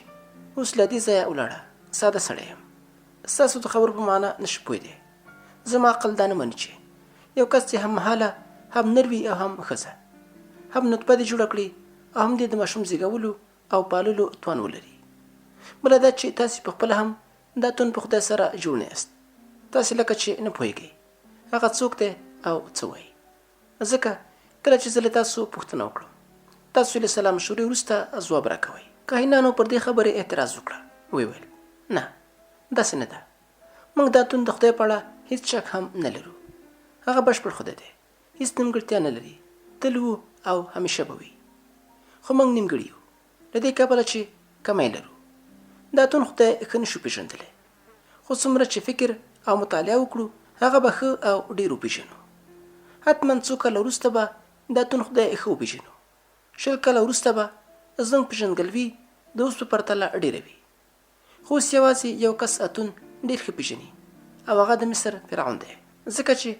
اوس له دې ځایه ولاړه، ساده سړی یم. ستاسو د خبرو په معنا نه شم پوهېدی. زما عقل دا نه مني چې یو کس دې هم مهاله هم نر وي او هم ښځه، هم نطفه دې جوړه کړي او هم دې د ماشوم زېږولو او پاللو توان ولري. بله دا چې تاسې په خپله هم د اتون په خدای سره جوړ نه یاست. تاسې لکه چې نه پوهېږئ هغه څوک دی او څه وایي. ځکه کله چې زه له تاسو پوښتنه وکړم، تاسو له سلا مشورې وروسته ځواب راکوئ. کاهنانو پر دې خبرې اعتراض وکړه، ویې ویل، نه، داسې نه ده. موږ د اتون د خدای په اړه هیڅ شک هم نه لرو. هغه بشپړ خدای دی، هیڅ نیمګړتیا نه لري، تل و او همیشه به وي. خو موږ نیمګړي یو، له دې کبله چې کمی لرو. د اتون خدای ښه نشو پېژندلی، خو څومره چې فکر او مطالعه وکړو، هغه به ښه او ډېر وپېژنو. حتما څو کاله وروسته به د اتون خدای ښه وپېژنو. 20 کاله وروسته به زموږ پېژندګلوي د اوس په پرتله ډېره وي. خو اوس یوازې یو کس اتون ډېر ښه پېژني او هغه د مصر فرعون دی، ځکه چې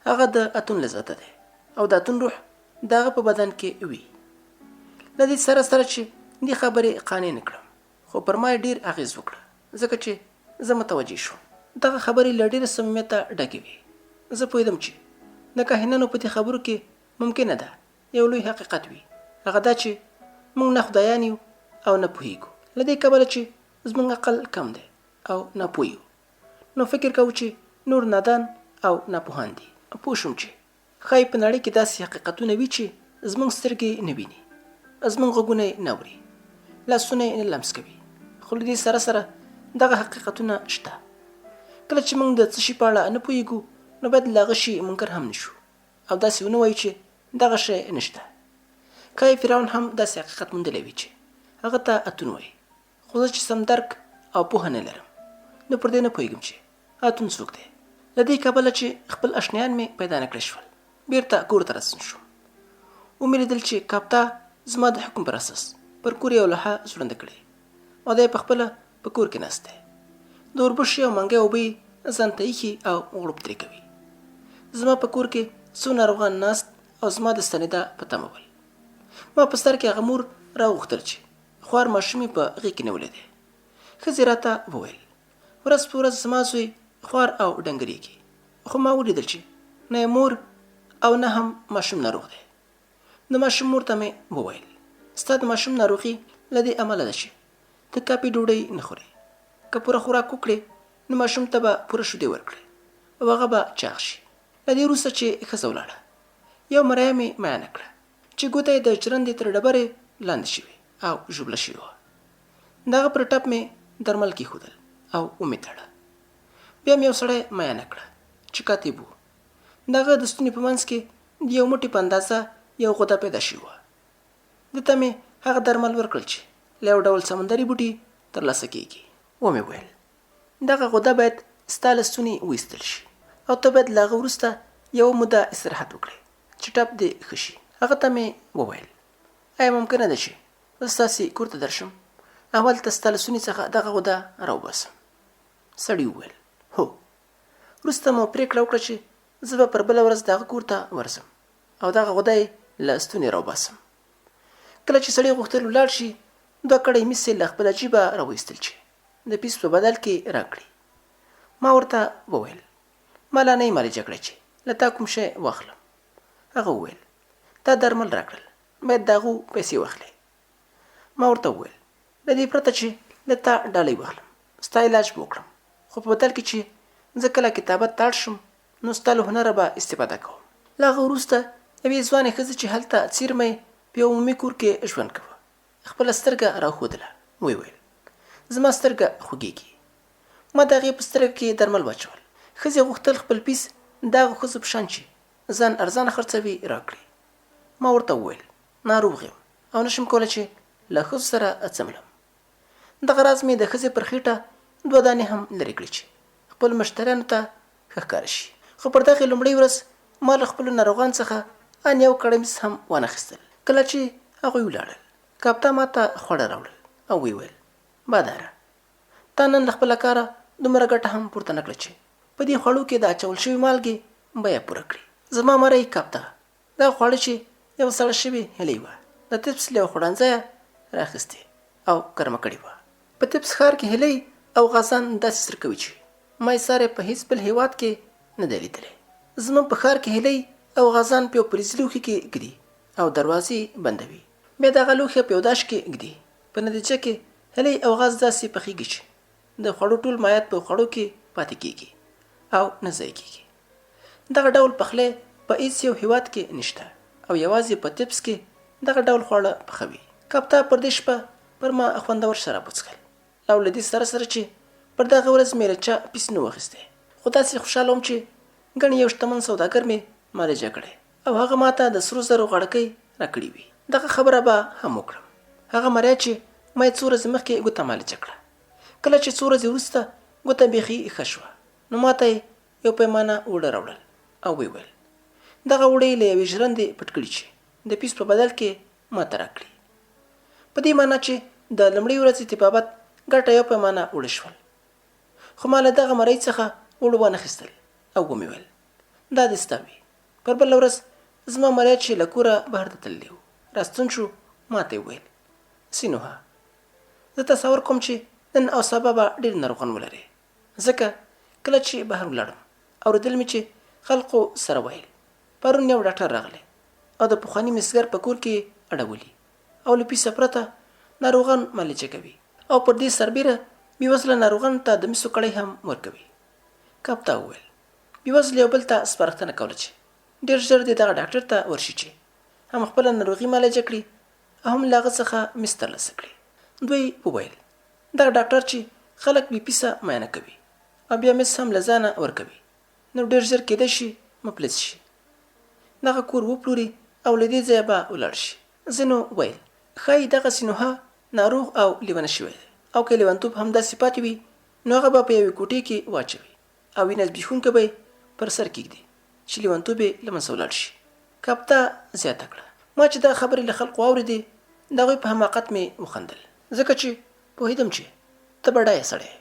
هغه د اتون له ذاته دی او د اتون روح د هغه په بدن کې وي. له دې سره سره چې دې خبرې قانع نه کړم، خو پر ما یې ډېر اغېز وکړه، ځکه چې زه متوجه شوم. دغه خبرې له ډېره صمیمیته ډکې وې. زه پوهېدم چې د کاهنانو په دې خبرو کې ممکنه ده یو لوی حقیقت وي، هغه دا چې موږ نه خدایان یو او نه پوهېږو. له دې کبله چې زموږ عقل کم دی او ناپوه یو، نو فکر کوو چې نور نادان او ناپوهان دي. پوه شوم چې ښايي په نړۍ کې داسې حقیقتونه وي چې زموږ سترګې یې نه ویني، زموږ غوږونه یې نه اوري، لاسونه یې نه لمس کوي، خو له دې سره سره دغه حقیقتونه شته. کله چې موږ د څه شي په اړه نه پوهېږو، نو باید له هغه شي منکر هم نه شو او داسې ونه وایو چې دغه شی نشته. ښايي فرعون هم داسې حقیقت موندلی وي چې هغه ته اتون وایي، خو زه چې سم درک او پوهه نه لرم، نو پر دې نه پوهېږم چې اتون څوک دی. له دې کبله چې خپل اشنایان مې پیدا نه کړی شول، بېرته کور ته راستون شوم. ومې لیدل چې کاپتا زما د حکم پر اساس پر کور یو لوحه ځوړنده کړې او دی په خپله په کور کې ناست دی. د اوربشې او منګی اوبه یې ځان ته ایښي او غړوپ ترې کوي. زما په کور کې څو ناروغان ناست او زما د ستنېدا په تمه ول. ما په سر کې هغه مور راوغوښتل چې خوار ماشوم یې په غېږ کې نیولی دی. ښځې راته وویل، ورځ په ورځ زما زوی خوار او ډنګرېږي، خو ما ولیدل چې نه یې مور او نه هم ماشوم ناروغ دی. د ماشوم مور ته مې وویل، ستا د ماشوم ناروغي له دې امله ده چې ته کافي ډوډۍ نه خورې. که پوره خوراک وکړې، نو ماشوم ته به پوره شیدې ورکړې او هغه به چاغ شي. له دې وروسته چې ښځه ولاړه، یو مریه مې میانه کړه چې ګوته یې د ژرندې تر ډبرې لاندې شوې او ژوبله شوې وه. د هغه پر ټپ مې درمل کېښودل او ومې تړه. بیا مې یو سړی میانه کړه چې کاتب و. د هغه د ستوني په منځ کې د یو موټي په اندازه یو غده پیدا شوې وه. ده ته مې هغه درمل ورکړل چې له یو ډول سمندري بوټي ترلاسه کېږي. ومې ویل، دغه غده باید ستا له ستوني وایستل شي او ته باید له هغه وروسته یوه موده استراحت وکړې چې ټپ دې ښه شي. هغه ته مې وویل، ایا ممکنه ده چې زه ستاسې کور ته درشم او هلته ستا له ستوني څخه دغه غده راوباسم؟ سړي وویل، هو. وروسته مو پرېکړه وکړه چې زه به پر بله ورځ د هغه کور ته ورځم او دغه غده یې له ستوني راوباسم. کله چې سړي غوښتل ولاړ شي، دوه کړۍ مس یې له خپله جیبه راوایستل چې د پیس په بدل کې راکړي. ما ورته وویل، ما لا نه یې معالجه کړی چې له تا کوم شی واخلم. هغه وویل، تا درمل راکړل، باید د هغو پیسې واخلې. ما ورته وویل، له دې پرته چې له تا ډالۍ واخلم، ستا علاج به وکړم، خو په بدل کې چې زه کله کتابت ته اړ شم، نو ستا له هنره به استفاده کوم. له هغه وروسته یوې ځوانې ښځې چې هلته څېرمه یې په یو عمومي کور کې ژوند کاوه، خپله سترګه راوښودله، ویې ویل، زما سترګه خوږېږي. ما د هغې په سترګه کې درمل واچول. ښځې غوښتل خپل پیس د هغو ښځو په شان چې ځان ارزانه خرڅوي راکړي. ما ورته وویل، ناروغ یم او نشم کولی چې له ښځو سره څملم. دغه راز مې د ښځې پر خېټه دوه دانې هم لرې کړې چې خپلو مشتریانو ته ښه ښکاره شي. خو پر دغې لومړۍ ورځ ما له خپلو ناروغانو څخه ان یو کړۍ مس هم وانه خیستل. کله چې هغوی ولاړل، کاپتا ماته خواړه راوړل او ویې ویل، باداره! تا نن له خپله کاره دومره ګټه هم پورته نه کړه چې په دې خوړو کې د اچول شوې مالګې بیه پوره کړې. زما مرۍ کاپتا دغه خواړه چې یوه سړه شوې هیلۍ وه، د تپس له یوه خوړنځایه راخیستې. او ګرمه کړې وه. په تبس ښار کې هیلۍ او غازان داسې څرک کوي چې ما یې ساری په هیڅ بل هیواد کې نه دی لیدلی. زموږ په ښار کې هیلۍ او غازان په یو فلزي لوښي کې ږدي او دروازې بندوي. بیا دغه لوښی په یو داش کې ږدي. په نتیجه کې هیلۍ او غاز داسې پخیږي چې د خوړو ټول مایعات په خوړو کې پاتې کیږي او نه ضایع کیږي. دغه ډول پخلی په هیڅ یو هیواد کې نشته او یوازې په تبس کې دغه ډول خواړه پخوي. کپتا پر دې شپه پر ما خوندور شراب وڅښل او له دې سره سره چې پر دغه ورځ مې له چا پیس نه و اخیستی، خو داسې خوشحاله وم چې ګڼي یو شتمن سوداګر مې معالجه کړی او هغه ماته د سرو زرو غاړکۍ راکړي وي. دغه خبره به هم وکړم. هغه مریا چې ما یې څو ورځې مخکې ګوته معالجه کړه، کله چې څو ورځې وروسته ګوته بیخي ښه شوه، نو ماته یې یو پیمانه اوړه راوړل او ویې ویل، دغه اوړه یې له یوې ژرندې پټ کړي چې د پیس په بدل کې ماته راکړي. په دې مانا چې د لومړۍ ورځې طبابت ګټه یو پیمانه اوړه شول. خو ما له دغه مرۍ څخه اوړه وانه خیستل او ومې ویل، دا دې ستا وي. پر بله ورځ زما مرۍ چې له کوره بهر ته تللی و، راستون شو، ماته یې وویل، سینوهه! زه تصور کوم چې نن او سبا به ډېر ناروغان ولرې. ځکه کله چې بهر ولاړم اورېدل مې چې خلقو سره ویل پرون یو ډاکټر راغلی او د پخواني مسګر په کور کې یې اړولي او له پیسه پرته ناروغان معالجه کوي او پر دې سربېره بېوزله ناروغانو ته د مسو کړۍ هم ورکوي. کاپتا وویل، بېوزلو یو بل ته سپارښتنه کوله چې ډېر ژر دې دغه ډاکټر ته ورشي چې هم خپله ناروغي معالجه کړي او هم له هغه څخه مس ترلاسه کړي. دوی وویل، دغه ډاکټر چې خلک بې پیسه معاینه کوي او بیا مس هم له ځانه ورکوي نو ډېر ژر کېدای شي مفلس شي. دغه کور وپلوري او له دې ځایه به ولاړ شي. ځینو ویل، ښايي دغه سینوهه ناروغ او لیونی شوی دی او که لیونتوب همداسې پاتې وي نو هغه به په یوې کوټې کې واچوي او وینه زبېښونکې به یې پر سر کېږدي چې لیونتوب یې له منځه ولاړ شي. کاپتا زیاته کړه، ما چې دا خبرې له خلقو واورېدې، د هغوی په حماقت مې وخندل، ځکه چې پوهېدم چې ته بډایه سړی یې.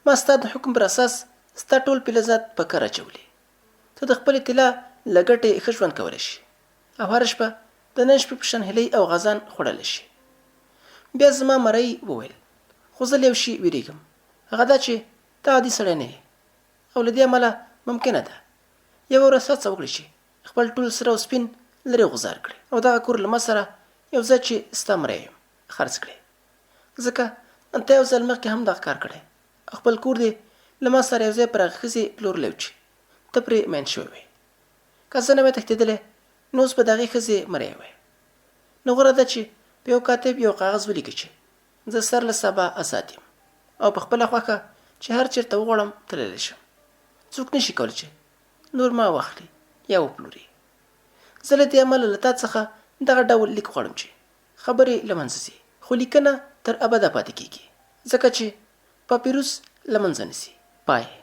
ما ستا د حکم پر اساس ستا ټول فلزات په کار اچولي. ته د خپلې طلا له ګټې ښه ژوند کولی شې او هره شپه د نن شپې په شان هیلۍ او غازان خوړلی شې. بیا زما مرۍ وویل، خو زه له یو شي وېرېږم، هغه دا چې ته عادي سړی نه یې او له دې امله ممکنه ده یوه ورځ هڅه وکړې چې خپل ټول سره او سپین لرې غوځار کړې او دغه کور له ما سره یو ځای چې ستا مری یم خرڅ کړې ځکه ته یو ځل مخکې هم دغه کار کړی او خپل کور دې له ما سره یو ځای پر هغې ښځې پلورلی و چې ته پرې مین شوی وې. که زه نه وای تښتېدلی نو اوس به د هغې ښځې مری وای. نو غوره ده چې په یو کاتب یو کاغذ ولیکې چې زه سر له سبا ازاد یم او په خپله خوښه چې هر چېرته وغواړم تللی شم. څوک نه شي کولی چې نور ما واخلي یا وپلوري. زه له دې امله له تا څخه دغه ډول لیک غواړم چې خبرې له منځه ځي، خو لیکنه تر ابده پاتې کېږي، ځکه چې پاپیروس له منځه نه ځي. پای.